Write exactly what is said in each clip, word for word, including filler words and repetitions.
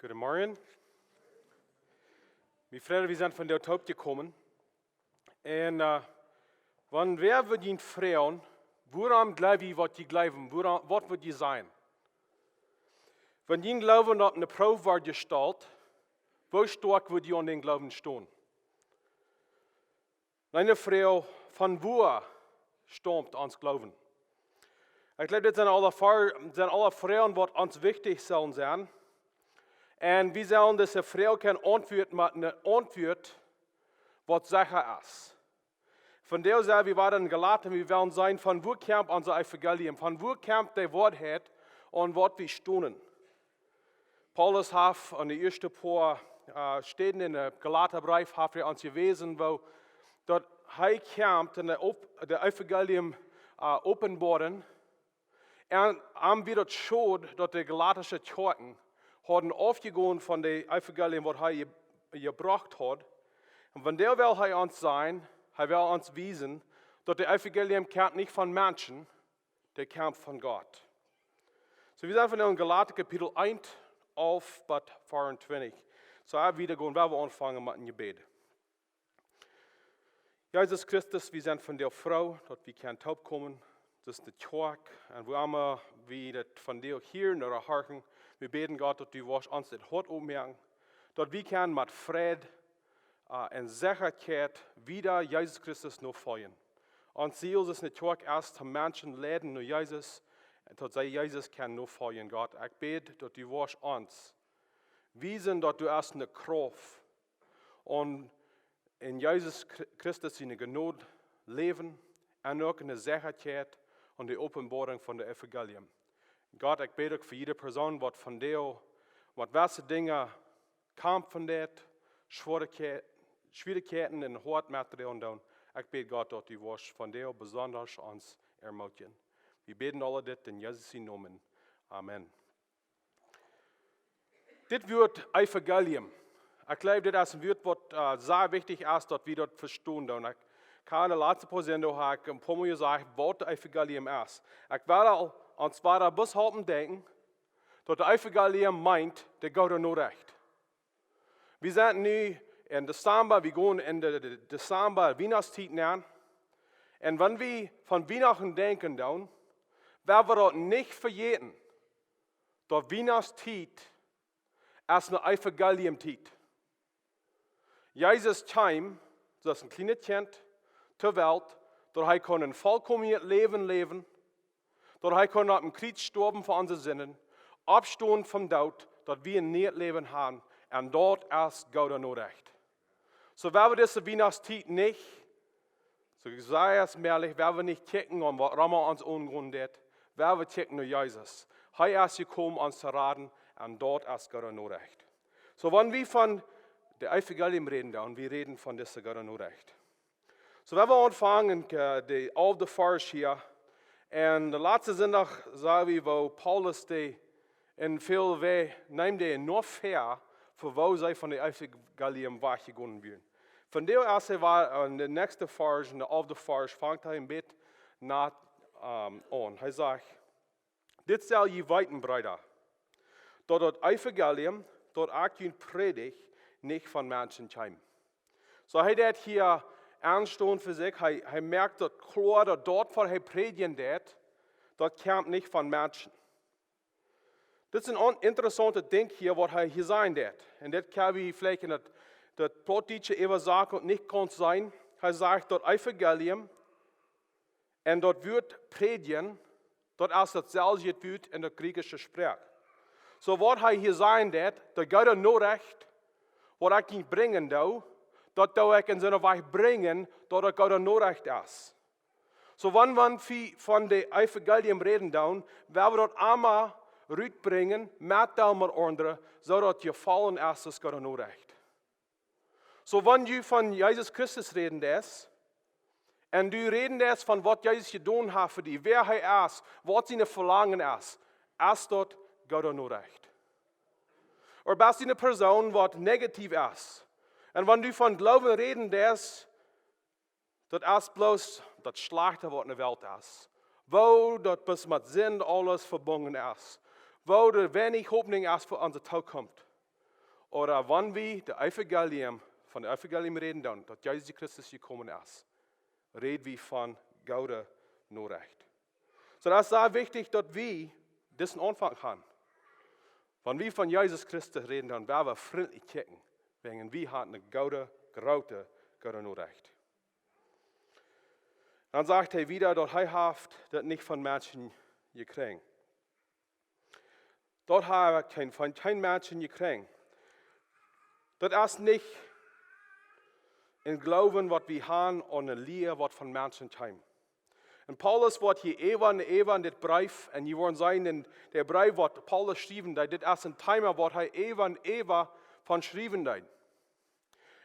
Goodemorjen. Wie Frind, wie sent von de Utopie komen. Un äh, wan wäa wudd junt froagen, wuarom jleew jie waut jie jleewen, wuarom, waut wudd jie sajen? Wan jie jleewen daut ne Proow woat jestalt, woo stoakj wudd jie aun dän Gloowen stonen? Eene Froag, von wua staumt ons Gloowen? Ekj jleew, dit sent aule Fro-, sent aule Froagen waut ons wichtich sellen sennen. Un wie sellen dise Froag kjennen auntwuaden met eene Auntwuat waut secha es. Vondoag sent wie wada en Galata, wie wellen seenen von wua kjemt ons Evangelium, von wua kjemt de Woarheit aun waut wie stonen. Paulus haft aun de ieeschte poa äh, Städen en dän Galatabreef haft hee ons jewäsen, woo daut hee kjemt en de, op, de Evangelium äh, openboaren. Un am wia daut schod daut de galatische Kjoakjen hauden aufjegonen von de Evangelium waut hee je-, jebrocht haud. Un vondoag well hee ons sajen, hee well ons wiesen, daut de Evangelium kjemt nich von Menschen, dee kjemt von Gott. Soo, wie sent vondoag en Galata Kapitel eent, alf bat veeauntwintich. Soo, wie wada gonen, wie aunfangen met een Jebäd. Jesus Christus, wie sent vondoag froo daut wie kjennen toopkomen, daut es de Kjoakj, un wua emma wie daut vondoag hieren ooda horchen, wie bäden Gott daut du woascht ons daut Hoat opmoaken, daut wie kjennen met Fräd äh, en Sechaheit wada Jesus Christus nofoljen. Ons Ziel es nich, Kjoakj es, daut Menschen leiden no Jesus, daut see Jesus kjennen nofoljen, Gott. Ekj bäd daut du woascht ons wiesen daut du hast eene Krauft, un en Jesus Chri-, Christus siene Jnod läwen un uk eene Sechaheit aun de Openboarunk von de Evangelium. Gott, ekj bäd uk fa jiede Persoon waut vondoag, waut waut fa Dinja kjamfen deit, Schwierichkjei-, Schwierichkjeiten en Hoat metdroagen doonen. Ekj bäd Gott daut du woascht vondoag besonda ons ermutigen. Wie bäden aul dit en Jesus sienen Nomen. Amen. Dit Wuat Evangelium. Ekj jleew, dit es een Wuat waut äh, sea wichtich es daut wie daut vestonen doonen. Ekj kaun de latste poa Sindach, hab ekj een poa mol jesajcht waut de Evangelium es. Ekj wull aul, ons wada bloos halpen denkjen daut de Evangelium meent de goode Norecht. Wie sent nu en Dezamba, wie gonen en de, de Dezamba Wienachtstiet nenn. Un wan wie von Wienachten denkjen doonen, well wie daut nich vejäten, daut Wienachtstiet es eene Evangeliumtiet. Jesus kjeem, soo aus een kjlienet Kjint, to Welt, daut hee kunn een volkomenet Läwen läwen, daut hee kunn opp een Kjriez stoawen fa onse Sinden, oppstonen vom Doot, daut wie een nieet Läwen haben, un daut es goode Norecht. Soo, wie wellen dise Wienachtstiet nich, soo sea aus mäajlich, wie wellen nich kjikjen aun waut rom ons aungonen deit, wie wellen kjikjen no Jesus. Hee es jekomen ons to raden, un daut es goode Norecht. Soo, wan wie von de Evangelium räden, dan wie räden von dise goode Norecht. Soo, wie wellen aunfangen, äh, de alfte Varsch hia. Un de latste Sindach sagen wie, woo Paulus dee en väl Wäaj nemt dee noch väa, fa woo see von de Evangelium wajchjegonen wieren. Vondoag aus hee wia, äh, en de näakjste Varsch, en de alfte Varsch, fangt hee een bät no, ähm, aun. Hee sajcht: Dit sell jie weeten, Breeda, daut daut Evangelium, daut ekj junt prädj, nich von Menschen kjeem. Soo, hee deit hia aunstonen fa sikj, hee, hee moakt daut kloa, daut daut waut hee prädjen deit, daut kjemt nich von Menschen. Dit es een on-, interessauntet Dinkj hia, waut hee hia sajen deit. Un dit kjenn wie veleicht en daut, daut Plautdietsche äwasat un nich kaun sennen. Hee sajcht daut Evangelium, un daut Wuat prädjen, daut es daut selwje Wuat en de griechische Sproak. Soo waut hee hia sajen deit, de goode Norecht, waut ekj junt brinjen doo, daut doo ekj en soone Wies brinjen, daut daut goode Norecht es. Soo wan, wan wie von de Evangelium räden doonen, well wie daut emma rutbrinjen, met de aundre, soo daut jefaulen es aus goode Norecht. Soo wan du von Jesus Christus räden deist, un du räden deist von waut Jesus jedonen haft fa die, wäa hee es, waut sien Velangen es, es daut goode Norecht. Ooda best du eene Persoon waut negativ es? Un wan du von Gloowen räden deist, daut es bloos daut Schlajchte waut en de Welt es. Woo daut bloos met Sind aules vebungen es. Woo doa weinich Hopninj es fa onse Tookunft. ooda wan wie de Evangelium, von de Evangelium räden, dan daut Jesus Christus jekomen es, räd wie von goode Norecht. Soo, daut es sea wichtich, daut wie disen Aunfank haben. Wan wie von Jesus Christus räden, dan woa wie frintlich kjikjen, wäajen wie haben eene goode, groote, goode Norecht. Dan sajcht hee wada, daut hee haft daut nich von Menschen jekjräajen. Daut hab ekj kjeen, von kjeen Menschen jekjräajen. Daut es nich een Gloowen, waut wie haben, aun eene Lia, waut von Menschen kjemt. Un Paulus woat hia äwa un äwa en dit Breef, un jie woaren seenen, en de Breef, waut Paulus schriewen deed, dit es een Thema, waut hee äwa un äwa von schriewen deed.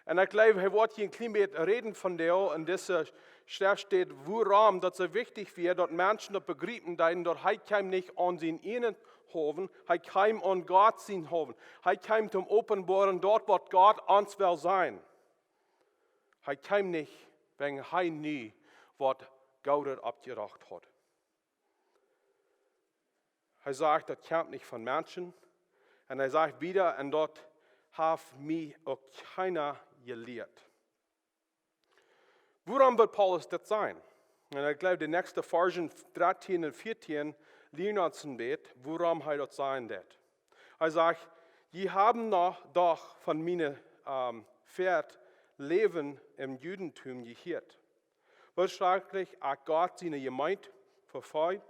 Un ekj jleew, hee woat hia een kjlien bät räden von dee, en dise Schreft steit, wuarom daut soo wichtich wia, daut Menschen daut bejriepen deeden, daut hee kjeem nich aun sienen ieejnen Hoawen, hee kjeem aun Gott sienen Hoawen. Hee kjeem toom openboaren daut, waut Gott ons well sajen. Hee kjeem nich, wäajen hee nu waut Goodet oppjerocht haud. Hee sajcht, daut kjemt nich von Menschen. Un hee sajcht wada, un daut haft mie uk kjeena jelieet. Wuarom woat Paulus daut sajen? Un ekj jleew, de näakjste Varzen dartieen un vieetieen lieren ons een bät, wuarom hee daut sajen deed. Hee sajcht, jie haben noch, doch von miene, ähm, Väa läwen em Judentum jehieet. Woo schrakjlich ekj Gott siene Jemeent vefolcht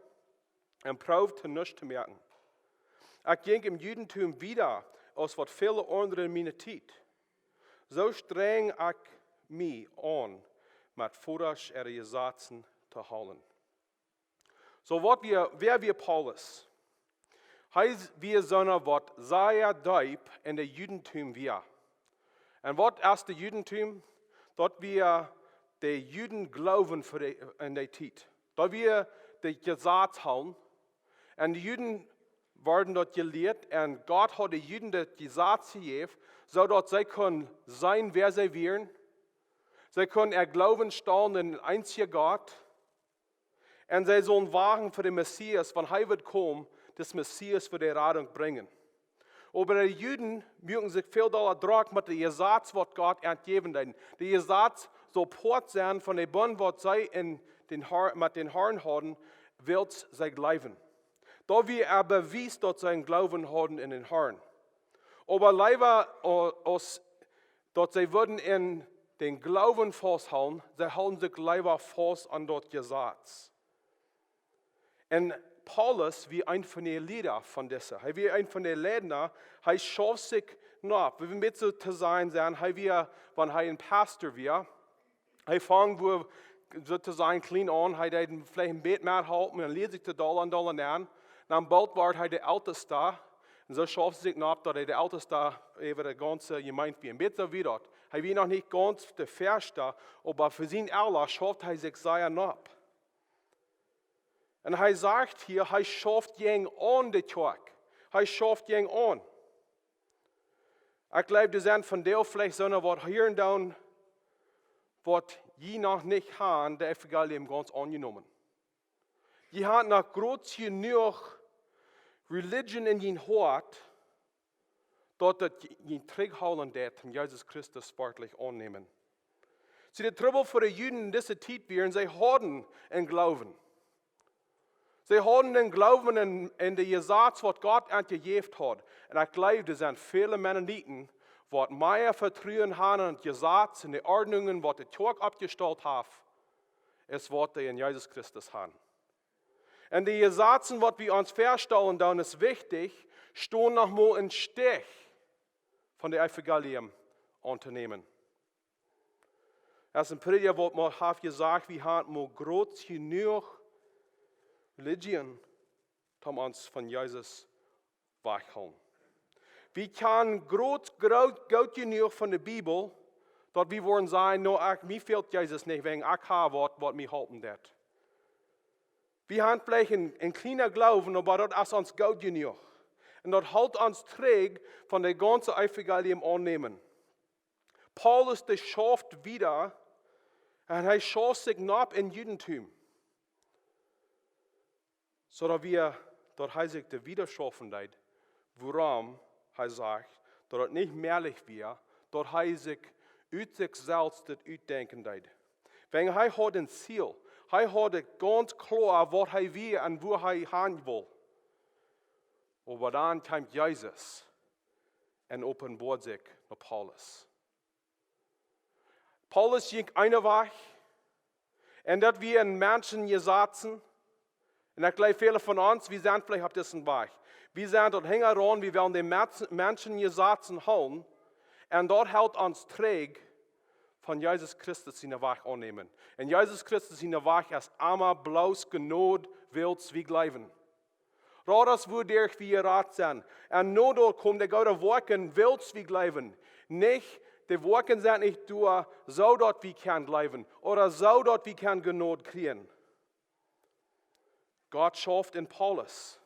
un proowd to nuscht to moaken. Ekj jinkj em Judentum wieda aus waut väle aundre en miene Tiet. Soo strenjd ekj mie aun, met Vodasch äare Jesazen to hoolen. Soo waut wia, wäa wia Paulus? Hee wia soona waut sea deep en de Judentum wia. Un waut es de Judentum? Daut wia de Juden Gloowen fa de, en dee Tiet. Daut wia de Jesaz hoolen. Un de Juden worden daut jelieet. Un Gott haud de Juden daut Jesaz jejäft, soo daut see kunnen sennen, wäa see wieren. See kunnen äa Gloowen stalen en dän eensjen Gott. Un see sullen wachten fa dän Messias, wan hee wudd komen, dän Messias fa de Radunk brinjen. Oba de Juden muaken sikj väl dolla drock met de Jesaz, waut Gott an jäwen deed. De Jesaz sull Poat sennen von dän Bunt, waut see en dän Har-, met dän Harn hauden, wiels see jleewden. Daut wia een Bewies, daut see een Gloowen hauden en dän Harn. Oba leewa, äh, aus daut see wudden en dän Gloowen fausthoolen, see hoolen sikj leewa faust aun daut Jesaz. Un Paulus wia een von de Liera von dise. Hee wia een von de Leida. Hee schauft sikj nopp. Wie een bät soo to sajen sent, hee wia, wan hee een Pastor wia, hee funk, woo soo to sajen, kjlien aun. Hee deed veleicht een bät mea halpen un lieed sikj doa dolla un dolla aun. Dan boolt wort hee de Eltesta. Un soo schauft sikj nopp, daut hee de Eltesta äwa de gaunze Jemeent wia. Een bät soo wia daut. Hee wia noch nich gaunz de Ieeschte, oba fa sien Ella schauft hee sikj sea nopp. Un hee sajcht hia, hee schauft jäajen aun de Kjoakj. Hee schauft jäajen aun. Ekj jleew, doa sent vondoag veleicht soone, waut hia un doa, waut jie noch nich haben, daut Evangelium gaunz aunjenomen. Jie haben noch groot jenuach Religion en jun Hoat, daut daut jie trigjhoolen deit, om Jesus Christus werkjlich aunnämen. See, de Trubbel fa de Juden en dise Tiet wia, see hauden een Gloowen. See hauden een Gloowen en, en de Jesaz, waut Gott an jejäft haud. Un ekj jleew, doa sent väle Mennoniten, waut mea Vetruen haben en daut Jesaz un de Ordnungen, waut de Kjoakj oppjestalt haft, aus waut dee en Jesus Christus haben. Un de Jesazen, waut wie ons väastalen, dan es wichtich, stonen noch mol em Stich von daut Evangelium auntonämen. Aus een Prädja, waut mol haft jesajcht, wie haben mol groot jenuach Religion, om ons von Jesus wajchhoolen. Wie kjennen groot, groot, goot jenuach von de Bibel, daut wie woaren sajen, no, ekj, mie fält Jesus nich, wäajen ekj hab waut, waut mie halpen deit. Wie haben veleicht een, een kjlienen Gloowen, oba daut es ons goot jenuach. Un daut helt ons trigj von daut gaunze Evangelium aunnämen. Paulus, dee schauft wieda, un hee schauft sikj nopp em Judentum. Soo daut wia, daut hee sikj doa wieda schaufen deed, wuarom hee sajcht, daut et nich mäajlich wia, daut hee sikj ut sikj selfst dit utdenkjen deed. Wäajen hee haud een Ziel. Hee haud et gaunz kloa, waut hee wia un wua hee han wull. Oba dan kjeem Jesus un openboad sikj no Paulus. Paulus jinkj eenen Wajch, un daut wia en Menschen Jesazen. Un ekj jleew, väle von ons, wie sent veleicht opp disen Wajch. Wie sent doa hinjaraun, wie wellen de Mens-, Menschen Jesazen hoolen. Un daut helt ons trigj von Jesus Christus sienen Wajch aunnämen. Un Jesus Christus sienen Wajch es emma bloos Jnod, wiels wie jleewen. Daut es wuaderch wie jerat sent. Un no doa komen de goode Woakjen, wiels wie jleewen. Nich, de Woakjen sent nich doa, soo daut wie kjennen jleewen, ooda soo daut wie kjennen Jnod kjrieen. Gott schauft en Paulus.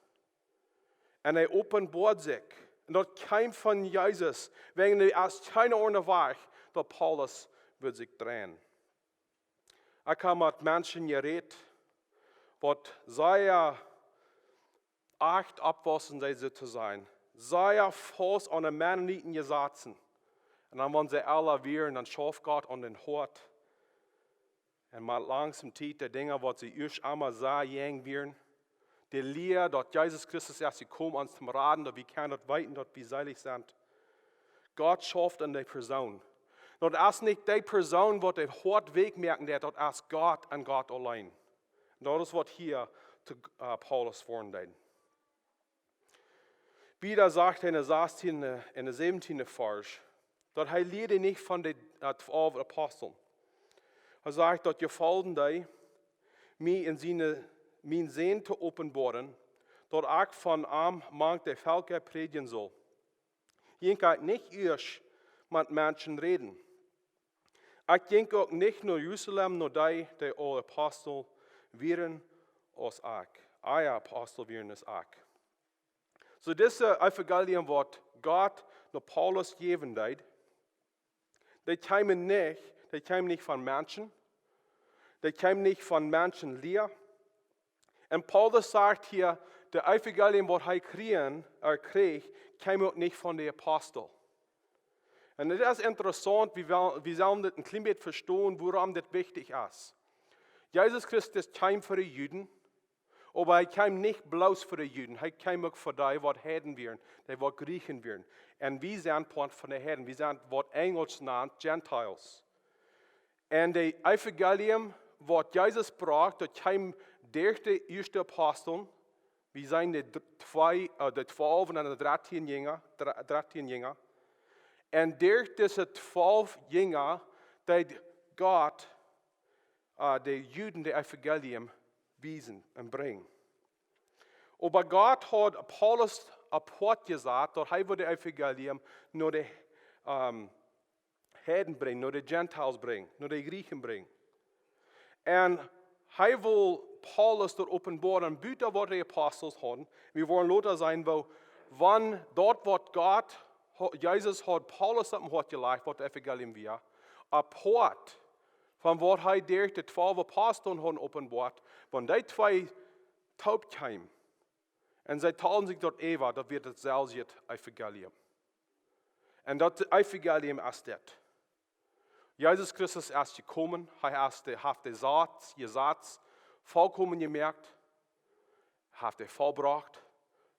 Un hee openboad sikj. Un daut kjeem von Jesus, wäajen hee es kjeen aundra Wajch, daut Paulus wudd sikj dreien. Ekj hab met Menschen jerät, waut sea akt oppjewossen sent, soo to sajen. Sea faust aun de Mennoniten jesazen. Un dan, wan see ella wieren, dan schauft Gott aun dän Hoat. Un met langsom Tiet, de Dinja, waut see ieescht emol sea jäajen wieren, de Lia, daut Jesus Christus es jekomen, ons to raden, daut wie kjennen daut weeten, daut wie seelich sent. Gott schauft en de Persoon. Daut es nich de Persoon, waut daut Hoat weakj moaken deit, daut es Gott un Gott auleen. Un daut es, waut hia to, äh, Paulus woaren deed. Wieda sajcht hee en de sastieende un de säwentieende Varsch, daut hee lieed nich von de, äh, twalf Aposteln. Hee sajcht, daut jefoll dee mie en siene, mien Sän to openboaren, daut ekj von am mank de Velkja prädjen sull. Jinkj ekj nich ieescht met Menschen räden. Ekj jinkj uk nich no Jerusalem, no dee, dee aul Apostel wieren aus ekj, ea Apostel wieren aus ekj. Soo dise Evangelium, waut Gott no Paulus jäwen deed, dee kjeemen nich, dee kjeemen nich von Menschen, dee kjeemen nich von Menschen Lia. Un Paulus sajcht hia, de Evangelium, waut hee kjrieech, hee kjrieech, kjeem uk nich von de Apostel. Un dit es interessaunt, wie well, wie sellen dit een kjlien bät vestonen, wuarom dit wichtich es. Jesus Christus kjeem fa de Juden, oba hee kjeem nich bloos fa de Juden, hee kjeem uk fa dee, waut Heiden wieren, dee, waut Griechen wieren. Un wie sent Poat von de Heiden, wie sent, waut Enjelsch nant, Gentiles. Un de Evangelium, waut Jesus brocht, daut kjeem derch de ieeschte Aposteln, wie sent de d-, twee, äh, de twalf un dan de dartieen Jinja, dr-, dartieen Jinja. Un derch dise twalf Jinja deed Gott, äh, de Juden de Evangelium wiesen un brinjen. Oba Gott haud Paulus apoat jesat, daut hee wudd de Evangelium no de, ähm, Heiden brinjen, no de Gentiles brinjen, no de Griechen brinjen. Un hee wull Paulus daut openboaren, buta waut de Apostel hauden. Wie woaren lota seenen, woo, wan daut, waut Gott, ha-, Jesus haud Paulus opp daut Hoat jelajcht, waut de Evangelium wia, apoat von waut hee derch de twalf Aposteln haud openboat, wan dee twee toop kjeemen, un see talen sikj daut äwa, daut wia daut selwje Evangelium. Un daut Evangelium es dit. Jesus Christus es jekomen, hee es de, haft de Saz, Jesaz volkomen jemoakt, haft hee vollbrocht,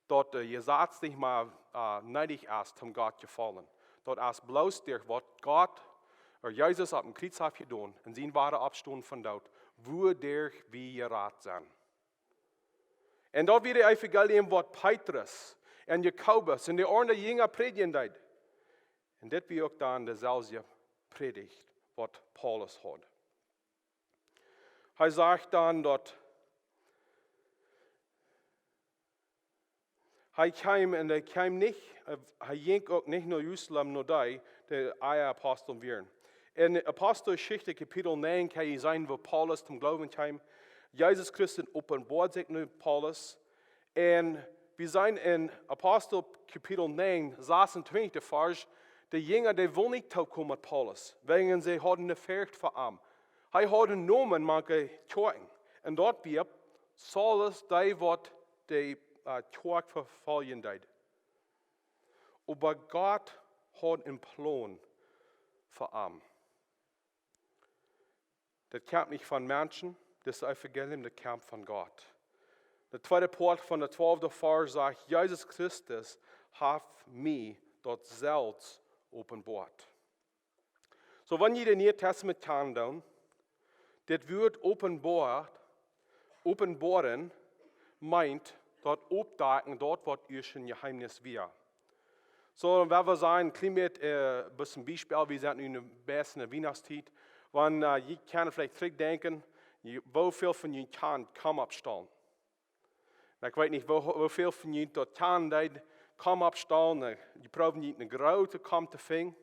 daut de Jesaz nich mea, äh, needich es, om Gott to jefaulen. Daut es bloos derch waut Gott, ooda Jesus opp daut Kjriez haft jedonen, un sien wada Oppstonen von doot, wuaderch wie jerat sent. Un daut wia de Evangelium, waut Petrus un Jakobus un de aundre Jinja prädjen deed. Un dit wia uk dan deeselwje Prädicht, waut Paulus haud. Hee sajcht dan, daut hee kjeem, un hee kjeem nich, äh, hee jinkj uk nich no Jerusalem, no dee, dee ea Apostel wieren. En Aposteljeschicht Kapitel näajen kjenn jie seenen, woo Paulus toom Gloowen kjeem. Jesus Christus openboad sikj no Paulus. Un wie seenen en Apostel Kapitel näajen, sasuntwintich, de Varsch, de Jinja, dee wullen nich toopkomen met Paulus, wäajen see hauden eene Forcht ver am. Hee haud eenen Nomen mank de Kjoakjen. Un daut wia Saulus, dee waut de, äh, Kjoakj vefoljen deed. Oba Gott haud een Plon fa am. Daut kjemt nich von Menschen, dit Evangelium, daut kjemt von Gott. De tweede Poat von de twalfte Varsch sajcht: "Jesus Christus haft mie daut selfst openboat." Soo, wan jie daut Niee Tastament kjanen doonen, dit Wuat openboat, openboaren, meent daut oppdakjen, daut waut ieescht een Jeheemnis wia. Soo, wan wie sajen, kjlien bät, äh, bloos een Biespel, wie sent nu een bät enne Wienachtstiet. Wan, äh, jie kjennen veleicht trigjdenkjen, jie, woo väl von junt kjanen Come-Up-Staulen? Un ekj weet nich, woo, woo väl von junt daut kjanen deeden, Come-Up-Staulen, äh, dee proowen junt eene groote Come to finjen.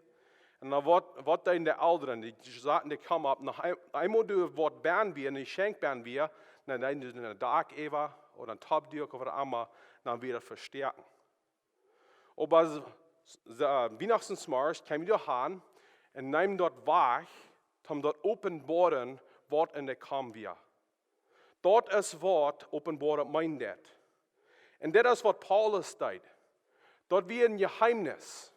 Un dan waut, waut deeden de Elren, dee saten de Come-Up, noch een, eemol doa waut benn wia, een Jeschenkj benn wia, dan deeden see een Dak äwa, ooda een Topduak ooda waut emma, dan wia daut vestäakjen. Oba s-, s-, äh, Wienachtensmorjes kjeem hee han un neem daut wajch, om daut openboaren, waut enne Come wia. Daut es waut openboaren meent. Un dit es waut Paulus deed. Daut wia een Jeheemnis.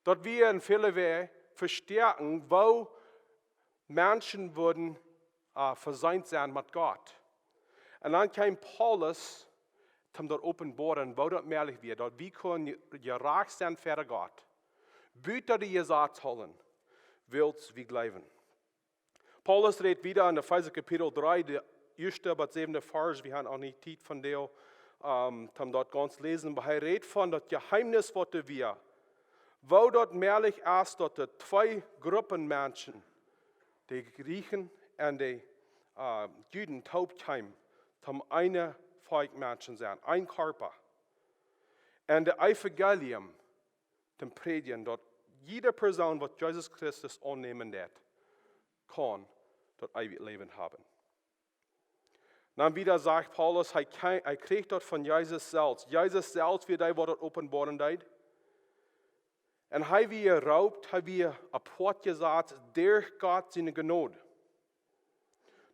Daut wia en väle Wäaj vestäakjen, woo Menschen wudden, äh, vesient sennen met Gott. Un dan kjeem Paulus, om daut openboaren, woo daut mäajlich wia, daut wie kjennen jerajcht sennen ver Gott. Buta daut Jesaz hoolen, wiels wie jleewen. Paulus rät wieda en Efeesa Kapitel dree, de ieeschte bat säwende Varsch, wie haben uk nich Tiet vondoag, ähm, om daut gaunz läsen, oba hee rät von daut Jeheemnis waut doa wia. Woo daut mäajlich es, daut doa twee Gruppen Menschen, de Griechen un de, äh, Juden, toop kjeemen, om een Volkj Menschen sennen, een Kjarpa. Un daut Evangelium to prädjen, daut jieda Persoon waut Jesus Christus aunnämen deed, kaun daut eewje Läwen haben. Dan wieda sajcht Paulus, hee kjrie-, hee kjrieech daut von Jesus selfst. Jesus selfst wia dee waut daut openboaren deed. Un hee wia jeroopt, hee wia apoat jesat derch Gott siene Jnod.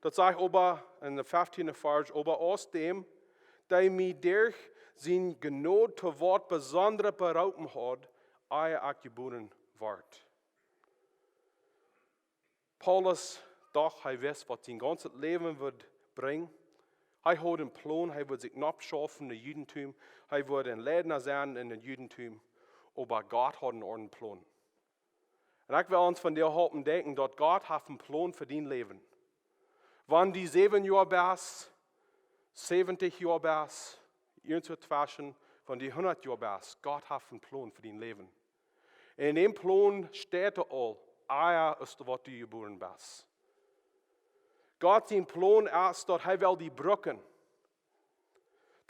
Daut sajcht oba en dän feftienden Varsch: "Oba aus däm, dee mie derch siene Jnod to waut Besondret beroopen haft, ea ekj jebuaren wort." Paulus docht, hee wist waut sien gaunzet Läwen wudd brinjen. Hee haud een Plon, hee wudd sikj nopp schaufen em Judentum, hee wudd een Leida sennen em Judentum, oba Gott haud een aundren Plon. Un ekj well ons vondoag halpen denkjen daut Gott haft een Plon fa dien Läwen. Wan du säwen Joa best, säwentich Joa best, irjentwua tweschen, wan du hundat Joa best, Gott haft een Plon fa dien Läwen. Un en dän Plon steit aul, ea aus waut du jebuaren best. Gott sien Plon es daut hee well die brucken,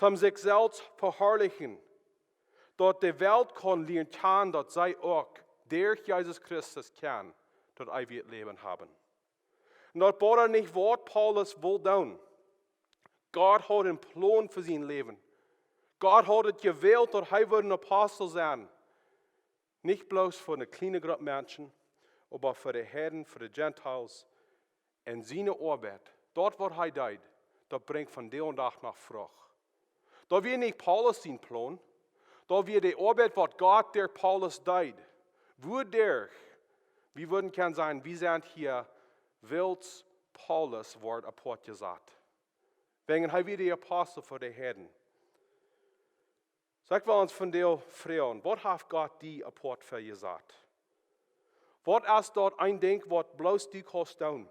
om sikj selfst veharlichen, daut de Welt kaun lieren kjanen, daut see uk derch Jesus Christus kaun daut eewje Läwen haben. Un daut wia nich waut Paulus wull doonen. Gott haud een Plon fa sien Läwen. Gott haud et jewält daut hee wudd een Apostel sennen. Nich bloos fa eene kjliene Grupp Menschen, oba fa de Heiden, fa de Gentiles. Un siene Oabeit, daut waut hee deed, daut brinjt vondoag dän Dach noch Frucht. Daut wia nich Paulus sien Plon, daut wia de Oabeit waut Gott derch Paulus deed. Wuaderch, wie wudden kjennen sajen, wie sent hia wiels Paulus wort apoat jesat. Wäajen hee wia de Apostel fa de Heiden. Soo ekj well ons vondoag froagen, waut haft Gott die apoat fa jesat? Waut es daut een Dinkj waut bloos du kaust doonen?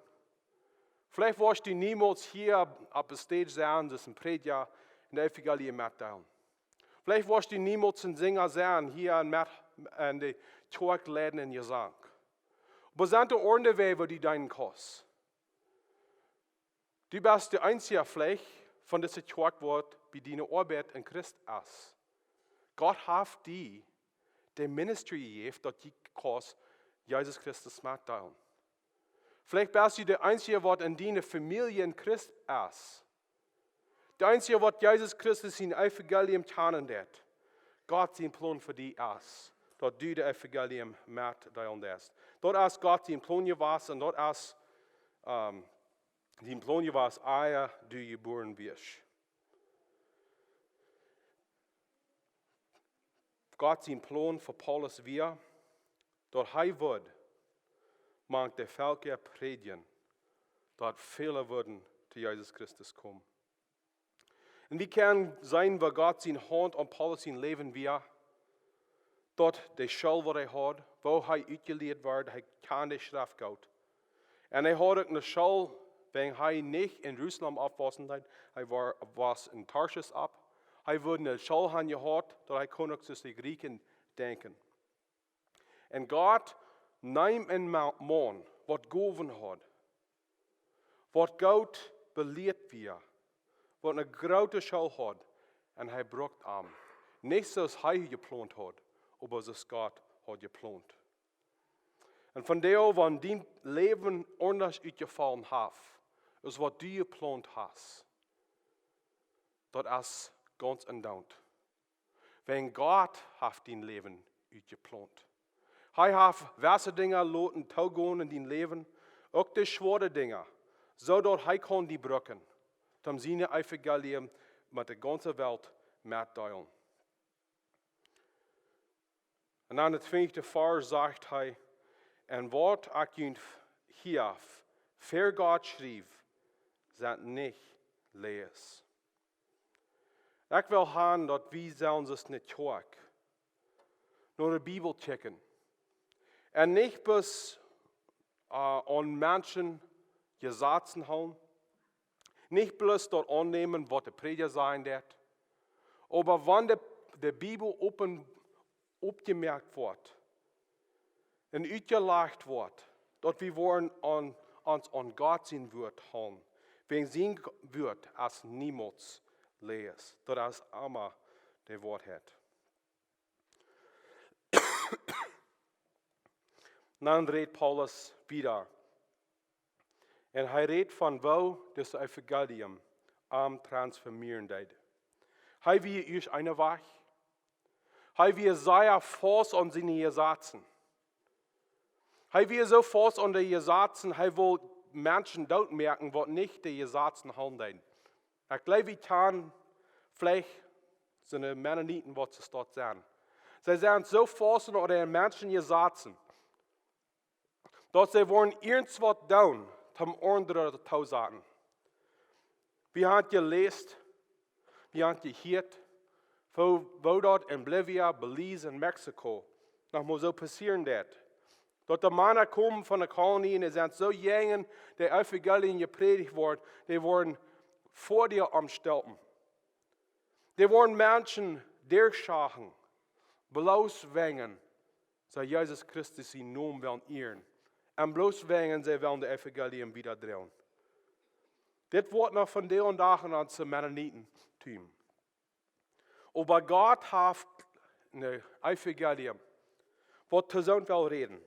Veleicht woascht du niemols hia opp de Stage sennen, aus een Prädja un daut Evangelium metdeelen. Veleicht woascht du niemols een Sinja sennen hia un met, un de Kjoakj leiden en Jesank. Oba sent doa aundre Wäaj woo du deenen kaust? Du best de eensja veleicht von dise Kjoakj waut bie diene Oabeit een Christ es. Gott haft die de Ministry jejäft daut du kaust Jesus Christus metdeelen. Veleicht best du de eensja waut en diene Famielje een Christ es. De eensja waut Jesus Christus sien Evangelium kjanen deit. Gott sien Plon fa die es daut du daut Evangelium metdeelen deist. Daut es Gott sien Plon jewast un daut es, ähm, sien Plon jewast ea du jebuaren wieescht. Gott sien Plon fa Paulus wia, daut hee wudd mank de Velkja prädjen, daut väle wudden to Jesus Christus komen. Un wie kjennen seenen, woo Gott siene Haunt aun Paulus sien Läwen wia, daut de School, waut hee haud, woo hee utjelieet wort, hee kjand de Schreft goot. Un hee haud uk eene School, wan hee nich en Jerusalem oppjewossen wia, hee wia, wia en Tarsus opp. Hee haud eene School jehaut, daut hee kunn uk soo de Griechen denkjen. Un Gott neem een Ma-, Maun, waut Gowen haud, waut goot belieet wia, waut eene groote School haud, un hee brukt am. Nich soo aus hee jeplont haud, oba soo aus Gott haud jeplont. Un vondoag, wan dien Läwen aundasch utjefollen haft, aus waut du jeplont hast, daut es gaunz endoont. Wan Gott haft dien Läwen utjeplont. Hee haft jewesse Dinja loten toogonen en dien Läwen, uk de schwoare Dinja, soo daut hee kaun die brucken, om sien Evangelium met de gaunze Welt mettodeelen. Un aun dän twinjenden Varsch sajcht hee: "Un waut ekj junt hia ver Gott schriew, sent nich Läajes." Ekj well han, daut wie selfst aus ne Kjoakj no de Bibel kjikjen. Un nich bloos, äh, aun Menschen Jesazen hoolen. Nich bloos daut aunnämen, waut de Prädja sajen deit. Oba wan de, de Bibel open, oppjemoakt woat un utjelajcht woat, daut wie woaren aun, ons aun Gott sien Wuat hoolen. Wäajen sien Wuat es niemols Läajes. Daut es emma de Woarheit. Dan rät Paulus wieda. Un hee rät von woo daut Evangelium am transformieren deed. Hee wia ieescht een Wajch. Hee wia sea faust aun siene Jesazen. Hee wia soo faust aun de Jesazen, hee wull Menschen dootmoaken, waut nich de Jesazen hoolen deeden. Ekj jleew, wie kjanen veleicht soone Mennoniten, waut see doa sent. See sent soo faust aun de Menschen Jesazen, daut see wellen irjentwaut doonen, om aundre to saten. Wie haben jeläst, wie haben jehieet, woo, woo daut en Bolivien, Belize un Mexiko noch mol soo passieren deed. Daut de Mana komen von de Kolonie un see sent soo jäajen daut Evangelium jeprädicht woat, dee woaren ver die aum Stelpen. Dee woaren Menschen derchschachen, bloos wäajen see Jesus Christus sienen Nomen wellen ieren. Un bloos wäajen see wellen daut Evangelium wiedadroagen. Dit woat noch vondoag dän Dach en onse Mennoniten toom. Oba Gott haft een Evangelium, waut to soont well räden.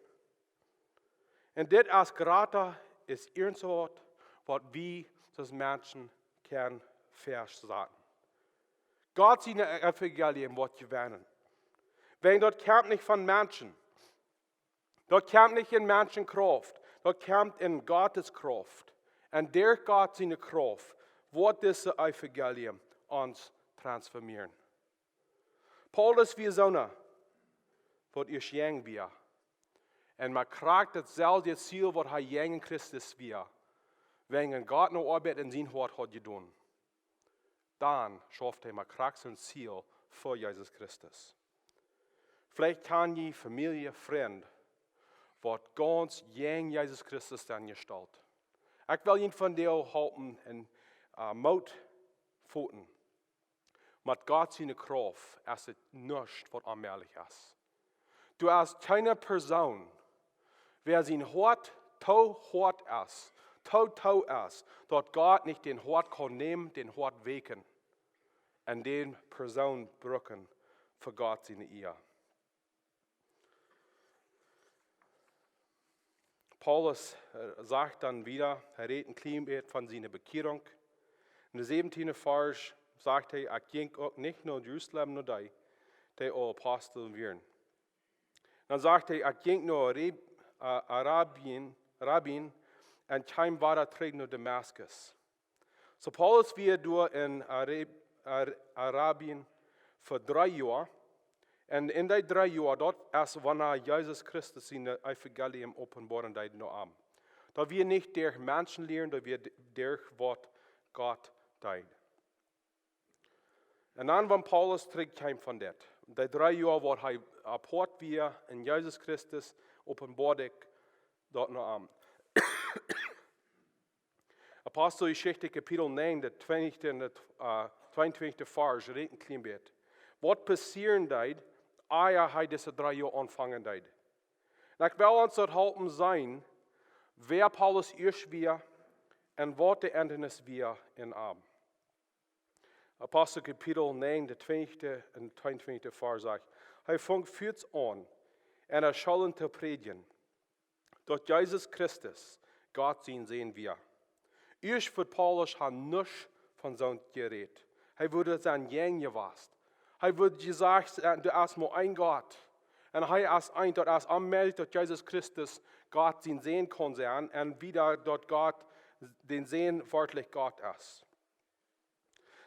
Un dit es jrata aus irjentwaut, waut wie aus Menschen kjennen vestonen. Gott sien Evangelium woat jewennen. Wäajen daut kjemt nich von Menschen. Daut kjemt nich en Menschenkrauft. Daut kjemt en Gottes Krauft. Un derch Gott siene Krauft woat dit Evangelium ons transformieren. Paulus wia soona, waut ieescht jäajen wia. Un mau krakjt daut selwje Ziel, waut hee jäajen Christus wia. Wäajen Gott ne Oabeit en sien Hoat haud jedonen. Dan schauft hee mau krakjt sien Ziel fa Jesus Christus. Veleicht kjanen jie Famielje, Frind, waut gaunz jäajen Jesus Christus sent jestalt. Ekj well junt vondoag halpen un, äh, Moot foten. Met Gott siene Krauft es et nuscht, waut onmäajlich es. Doa es kjeene Persoon, wäa sien Hoat too hoat es, too too es, daut Gott nich dän Hoat kaun nämen, dän Hoat weakjen un dee Persoon brucken fa Gott siene Ea. Paulus, äh, sajcht dan wieda, hee rät een kjlien bät von siene Bekjierunk. En dän säwentieenden Varsch sajcht hee: "Ekj jinkj uk nich no Jerusalem no dee, dee aul Apostel wieren." Dan sajcht hee: "Ekj jinkj no Arab-, äh, Arabien, Arabien un kjeem wada trigj no Damaskus." Soo Paulus wia doa en Arab-, Ar-, Arabien fa dree Joa. Un en dee dree Joa, daut es wanea Jesus Christus sien Evangelium openboaren deed no am. Daut wia nich derch Menschen lieren, daut wia derch waut Gott deed. Un dan, wan Paulus trigjkjeem von dit, dee dree Joa waut hee apoat wia, un Jesus Christus openboad ekj daut no am. Aposteljeschicht Kapitel näajen, de twintichste un de, äh, tweeuntwintichste Varsch, rät een kjlien bät. Waut passieren deed, ea hee dise dree Joa aunfangen deed. Un ekj well ons daut halpen seenen, wäa Paulus ieescht wia un waut de Endanis wia en am. Apostel Kapitel näajen, de twintichste un tweeuntwintichste Varsch sajcht: Hee funk fuaz aun, en de Schoolen to prädjen, daut Jesus Christus Gott sien Sän wia. Ieescht wudd Paulus han nuscht von soont jerät. Hee wudd sien Jäajen jewast. Hee wudd jesajcht, äh, doa es mau een Gott. Un hee es een, daut es onmäajlich, daut Jesus Christus Gott sien Sän kaun sennen. Un wieda, daut Gott, dän Sän, werkjlich Gott es.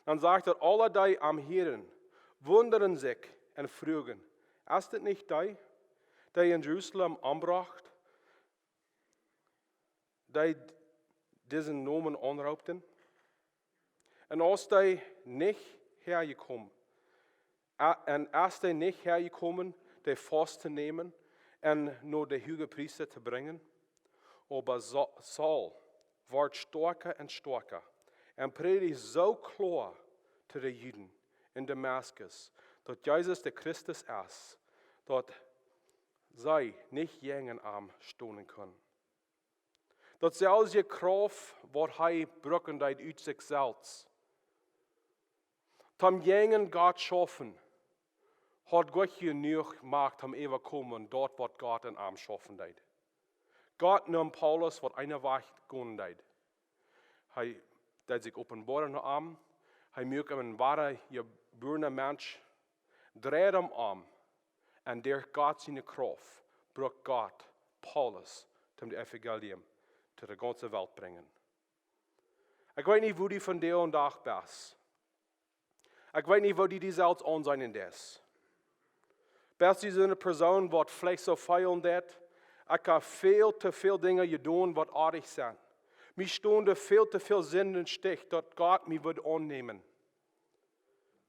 Dan sajcht daut: Aule dee am hieeden, wundaden sikj un fruagen: Es dit nich dee, dee en Jerusalem ombrocht, dee disen Nomen aunroopten? Un es dee nich häajekomen, a-, un es dee nich häajekomen, dee faust to nämen un no de Huagepriesta to brinjen? Oba Sa-, Saul wort stoakja un stoakja un prädicht soo kloa to de Juden en Damaskus, daut Jesus de Christus es, daut see nich jäajen am stonen kunnen. Daut selwje Krauft, waut hee brucken deed ut sikj selfst, toom jäajen Gott schaufen, haud Gott jenuach Macht, toom äwakomen daut, waut Gott en am schaufen deed. Gott neem Paulus, waut eenen Wajch gonen deed. Hee deed sikj openboaren no am. Hee muak am een woara jebuarna Mensch, dreid am om, un derch Gott siene Krauft brukt Gott Paulus, om daut Evangelium to de gaunze Welt brinjen. Ekj weet nich, wua du vondoag dän Dach best. Ekj weet nich, woo du die selfst aunseenen deist. Best du soone Persoon, waut veleicht soo feelen deit: Ekj hab väl to väl Dinja jedonen, waut oajch sent. Mie stonen väl to väl Sinden em Stich, daut Gott mie wudd aunnämen.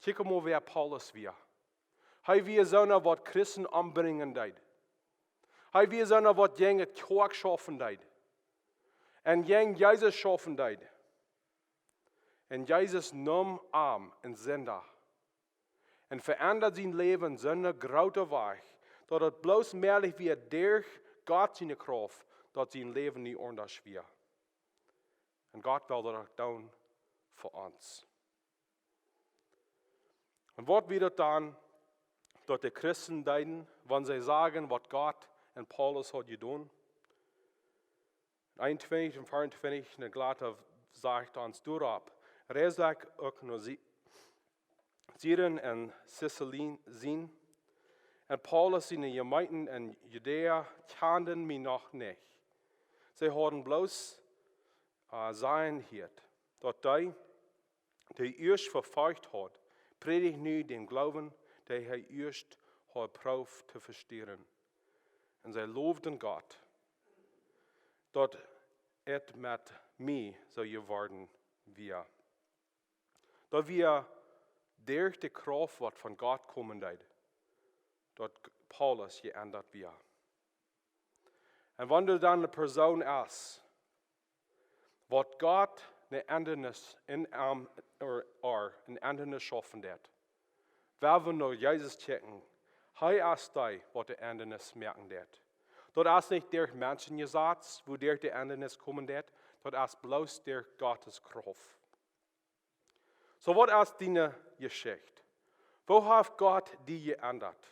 Kjikj mol, wäa Paulus wia. Hee wia soona, waut Christen ombrinjen deed. Hee wia soona, waut jäajen de Kjoakj schaufen deed. Un jäajen Jesus schaufen deed. Un Jesus neem am, een Sinda, un veendad sien Läwen en soon grooten Wajch, daut et bloos mäajlich wia derch Gott siene Krauft, daut sien Läwen nu aundasch wia. Un Gott well daut uk doonen fa ons. Un waut wia daut dan, daut de Christen deeden, wan see sagen, waut Gott en Paulus haud jedonen? Eenuntwintich un veeauntwintich, de Galata sajcht ons doaropp: Reis ekj uk no Si-, Sirien un Cilizie, un Paulus siene Jemeenten en Judäa kjanden mie noch nich. See hauden bloos, äh, Sajen jehieet, daut dee, dee ieescht vefolcht haud, prädicht nu dän Gloowen, dee hee ieescht haud jeprooft to vestieren. Un see lowden Gott, daut et met mie soo jeworden wia. Daut wia derch de Krauft, waut von Gott komen deed, daut Paulus jeendat wia. Un wan du dan eene Persoon best, waut Gott eene Endanis en am, ooda, ooda eene Endanis schaufen deed, wan wie no Jesus kjikjen, hee es dee, waut de Endanis moaken deed. Daut es nich derch Menschenjesaz, woo derch de Endanis komen deed, daut es bloos derch Gottes Krauft. Soo, waut es diene Jeschicht? Woo haft Gott die jeendat?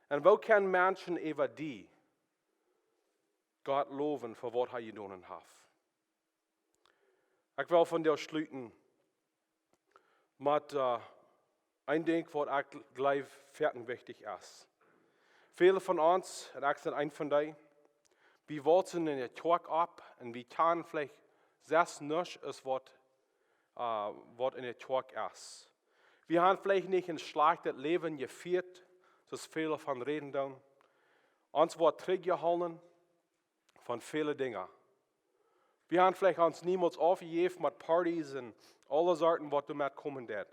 Un woo kjennen Menschen äwa die Gott lowen fa waut hee jedonen haft? Ekj well vondoag schluten met, äh, een Dinkj, waut ekj jleew, foaken wichtich es. Väle von ons, un ekj sie eena von dee, wie wausen en de Kjoakj opp un wie kjanen veleicht selfst nuscht aus waut, äh, waut en de Kjoakj es. Wie haben vielleicht nicht ein schlechtes Leben geführt, so wie viele von reden tun. Ons woat trigjjehoolen von väle Dinja. Wie haben vielleicht ons niemols aufjejäft met Partys un aule Sorten, waut doamet komen deed.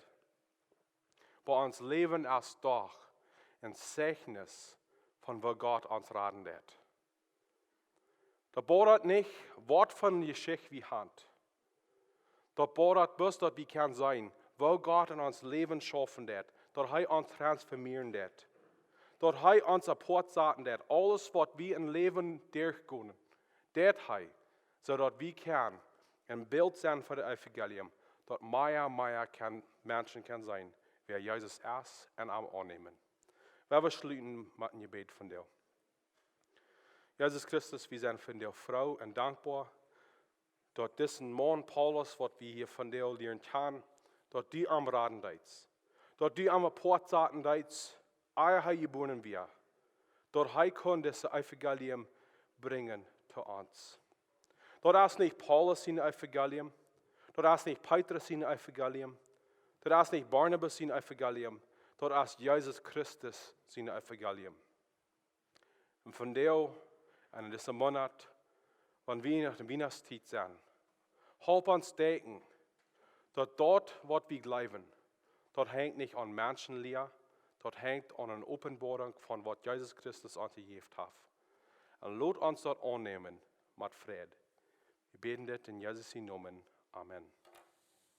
Oba ons Läwen es doch een Zeichnis von woo Gott ons raden deed. Daut bediet nich, waut fa eene Jeschicht wie haben. Daut bediet bloos, daut wie kjennen seenen, woo Gott en ons Läwen schaufen deed, daut hee ons transformieren deed, daut hee ons apoat saten deed, aules waut wie em Läwen derchgonen, deed hee, soo daut wie kjennen een Bilt sennen fa daut Evangelium, daut mea, mea kjennen, Menschen kjennen seenen, wäa Jesus es un am aunnämen. Wie schloten met een Jebäd von die. Jesus Christus, wie sent von die froo un dankboa, daut disen Maun Paulus, waut wie hia von die lieren kjennen, daut du am raden deetst, daut du am apoat saten deetst, ea hee jebuaren wia, daut hee kunn dit Evangelium brinjen to ons. Daut es nich Paulus sien Evangelium, daut es nich Petrus sien Evangelium, daut es nich Barnabas sien Evangelium, daut es Jesus Christus sien Evangelium. Un von die, un en disen Moonat, wan wie noch en Wienachtstiet sent, halp ons denkjen, daut daut, waut wie jleewen, daut hengt nich aun Menschenlia, daut hengt aun eene Openboarunk von waut Jesus Christus ons jejäft haft. Un lot ons daut aunnämen met Freid. Wie bäden dit en Jesus sienen Nomen. Amen.